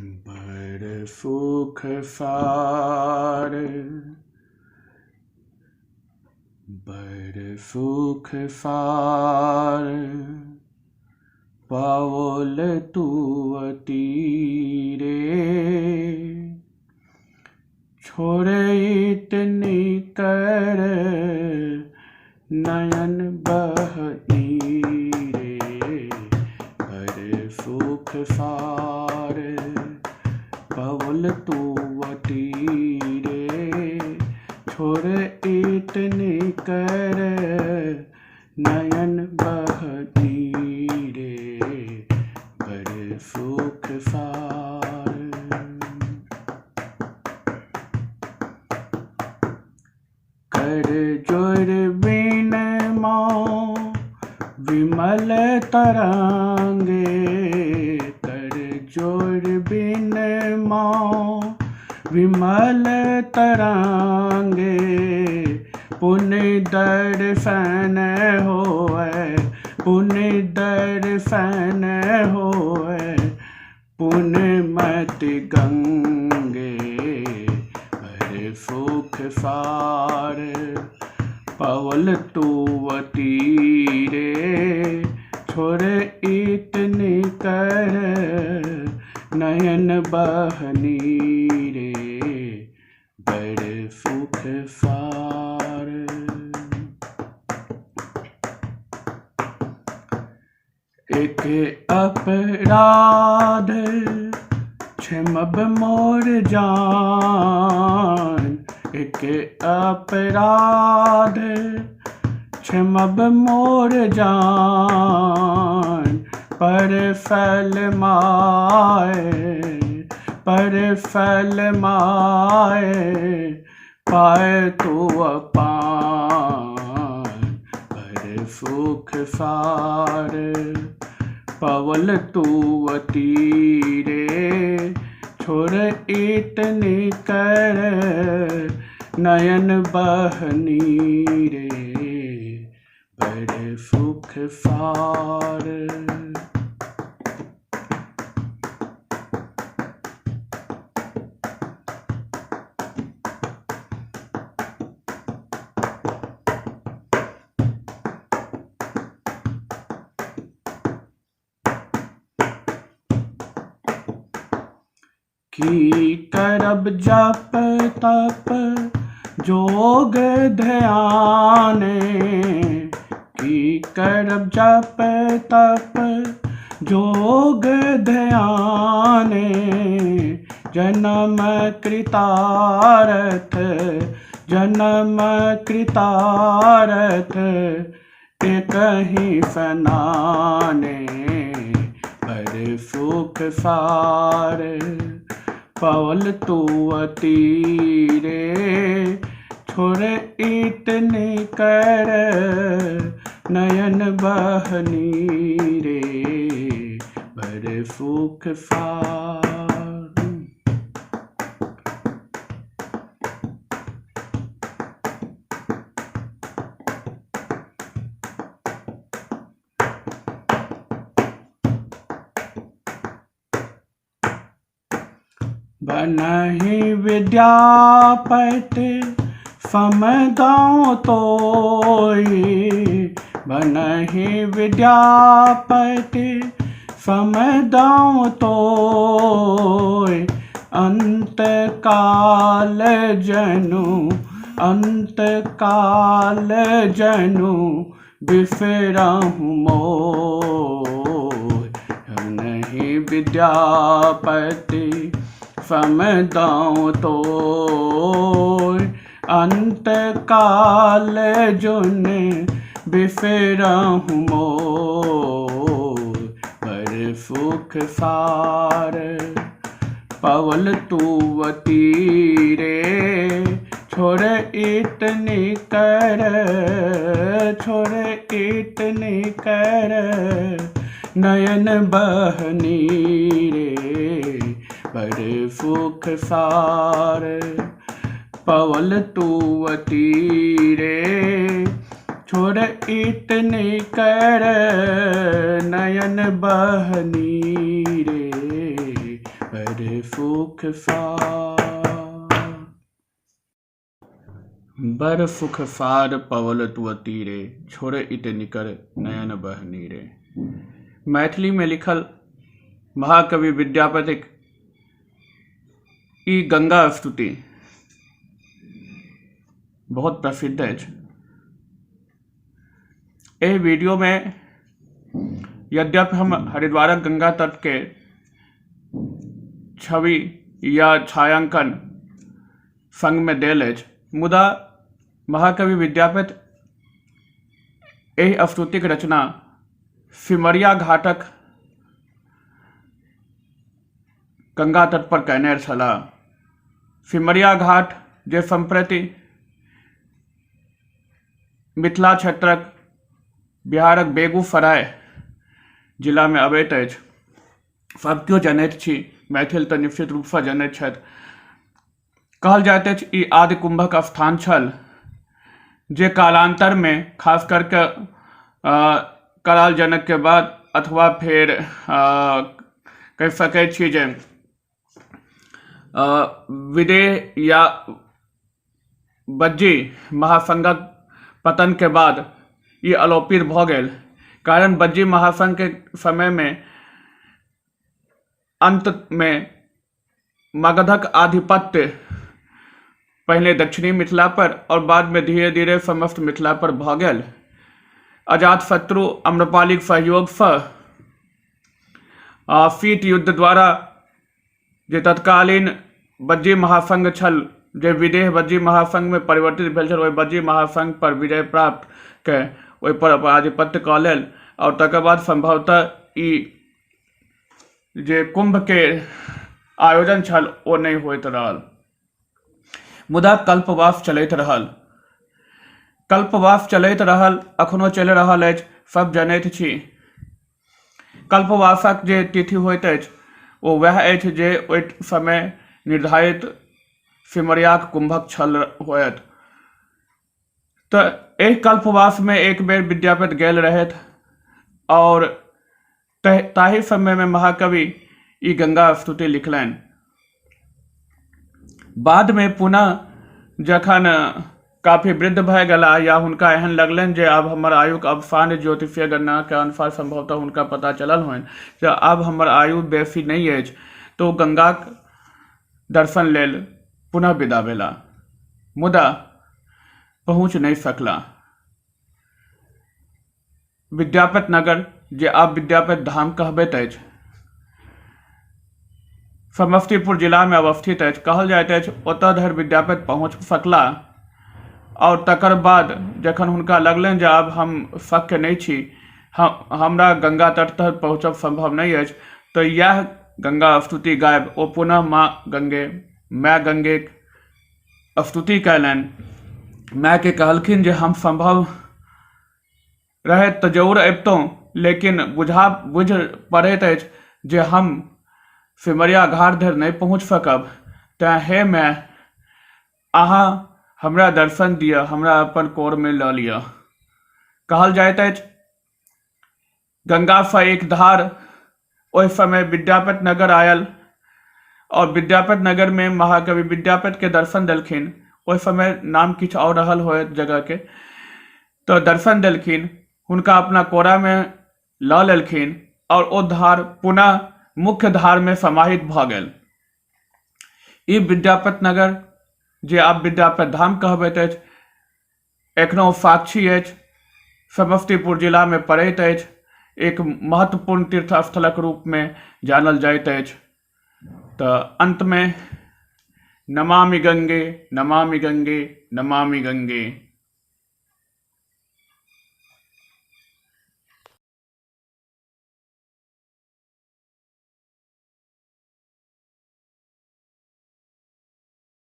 बड़ सुख सार, बड़ सुख सार पाओल तुअ तीरे। छोड़े इतनी कर नयन बहनी रे। बड़ सुख सार पवल तुअ तीरे। छोड़ इतनी कर नयन बहनी रे। बड़ सुख सार। कर जोर बिन माँ विमल तरंगे। कर जोर बिन माँ विमल तरंगे। पुण्य दर्शन होए, पुण्य दर्शन होए पुण्य मति गंगे। बड़े सुख सार पवल तुअ तीरे। छोड़ इतनी कर नयन बहनी रे। बड़े सुख सार। एक अपराध क्षमब मोर जान। एक अपराध क्षमब मोर जान। पर फल माए, पर फल माए पाए तू अपान। पर सुख सार पवल तुअ तीरे। छोड़ इतनी कर नयन बहनी रे। बड़े सुख सार। की करब जप तप जोग ध्यान। की करब जप तप जोग ध्यान। जन्म कृतारथ, जन्म कृतारथ एकहि सनाने। बड़ सुख सार पवल तुअ तीरे। छोड़ इतनी कर नयन बहनी रे। बड़ सुख सार। बनहि विद्यापति समदाउँ तोई। बनहि विद्यापति समदाउँ तोई। अंत काल जनु, अंत काल जनु बिसरहु मोय। नहीं विद्यापति समदाउँ तोय। अंत काल जुन बिसरहु मोय। बड़ सुख सार पवल तुअ तीरे। छोड़ इतनी कर, छोड़ इतनी कर नयन बहनी रे। बड़े सुख सार पवल तुअ तीरे। छोड़ इतनी कर नयन बहनी रे। बड़े सुख सार। बर सुख सार पवल तुअ तीरे, छोड़े इत निकर नयन बहनी रे। मैथिलीमे लिखल महाकवि विद्यापतिक ई गंगा स्तुति बहुत प्रसिद्ध अछि। एहि वीडियोमे यद्यपि हम हरिद्वारक गंगा तटके छवि या छायांकन सङ्गमे देल अछि, मुदा महाकवि विद्यापति एहि स्तुतिक रचना सिमरिया घाटक गंगा तट पर कयने छलाह। सिमरिया घाट जे सम्प्रति मिथिला क्षेत्रक बिहारक बेगूसराय जिलामे अबैत अछि, सब केओ जनैत छी, मैथिल तऽ निश्चित रूपसँ जनैत छथि। कहल जाइत अछि ई आदि कुम्भक स्थान छल जे कालान्तरमे खास करके कराल जनकके बाद अथवा फेर कहि सकैत छी जे विदेह या बज्जी महासङ्घक पतनके बाद ई अलोपित भऽ गेल, कारण बज्जी महासङ्घके समयमे अन्तमे मगधक आधिपत्य पहिने दक्षिणी मिथिला पर आओर बादमे धीरे धीरे समस्त मिथिला पर भऽ गेल। अजातशत्रु अम्रपालीक सहयोगसँ शीत युद्ध द्वारा जे तत्कालीन बज्जी महासङ्घ छल, जे विदेह बज्जी महासङ्घमे परिवर्तित भेल छल, ओहि बज्जी महासङ्घ पर विजय प्राप्त कए ओहिपर अपन आधिपत्य कऽ लेल आओर तकर बाद सम्भवतः ई जे कुम्भके आयोजन छल ओ नहि होइत रहल, मुदा कल्पवास चलैत रहल। कल्पवास चलैत रहल, अखनो चलि रहल अछि, सब जनैत छी। कल्पवासक जे तिथि होइत अछि ओ वएह अछि जे ओहि समय निर्धारित सिमरियाक कुम्भक छल होयत। तऽ एहि कल्पवासमे एक बेर विद्यापति गेल रहथि आओर ताहि समयमे महाकवि ई गंगा स्तुति लिखलनि। बादमे पुनः जखन काफी वृद्ध भए गेलाह या हुनका एहन लगलनि जे आब हमर आयुक अवसान, ज्योतिषीय गणनाके अनुसार सम्भवतः हुनका पता चलल होइन जे आब हमर आयु बेसी नहि अछि, तऽ ओ गंगाक दर्शन लेल पुनः विदा भेलाह, मुदा पहुँच नहि सकलाह। विद्यापति नगर जे आब विद्यापति धाम कहबैत अछि, समस्तीपुर जिलामे अवस्थित अछि। कहल जाइत अछि ओतऽ धरि विद्यापति पहुँच सकलाह आओर तकर बाद जखन हुनका लगलनि जे आब हम शक्य नहि छी, हमरा गंगा तट तक पहुँचब सम्भव नहि अछि, तऽ इएह गंगा स्तुति गाबि ओ पुनः माँ गंगे माय गंगेक स्तुति कयलनि। मायके कहलखिन जे हम सम्भव रहैत तऽ जरूर अबितहुँ, लेकिन बुझा बुझि पड़ैत अछि जे हम सिमरिया घाट धरि नहि पहुँच सकब, तेँ हे माय, अहाँ हमरा दर्शन दिअ, हमरा अपन कोरमे लऽ लिअ। कहल जाइत अछि गंगासँ एक धार ओहि समय विद्यापति नगर आयल आओर विद्यापति नगरमे महाकवि विद्यापतिके दर्शन देलखिन। ओहि समय नाम किछु आओर रहल होयत जगहके, तऽ दर्शन देलखिन, हुनका अपना कोरामे लऽ लेलखिन आओर ओ धार पुनः मुख्य धारमे समाहित भऽ गेल। ई विद्यापति नगर जे आब विद्यापति धाम कहबैत अछि, एखनो साक्षी अछि, समस्तीपुर जिलामे पड़ैत अछि, एक महत्वपूर्ण तीर्थ स्थलक रूपमे जानल जाइत अछि। तऽ अन्तमे नमामि गंगे नमामि गंगे नमामि गंगे।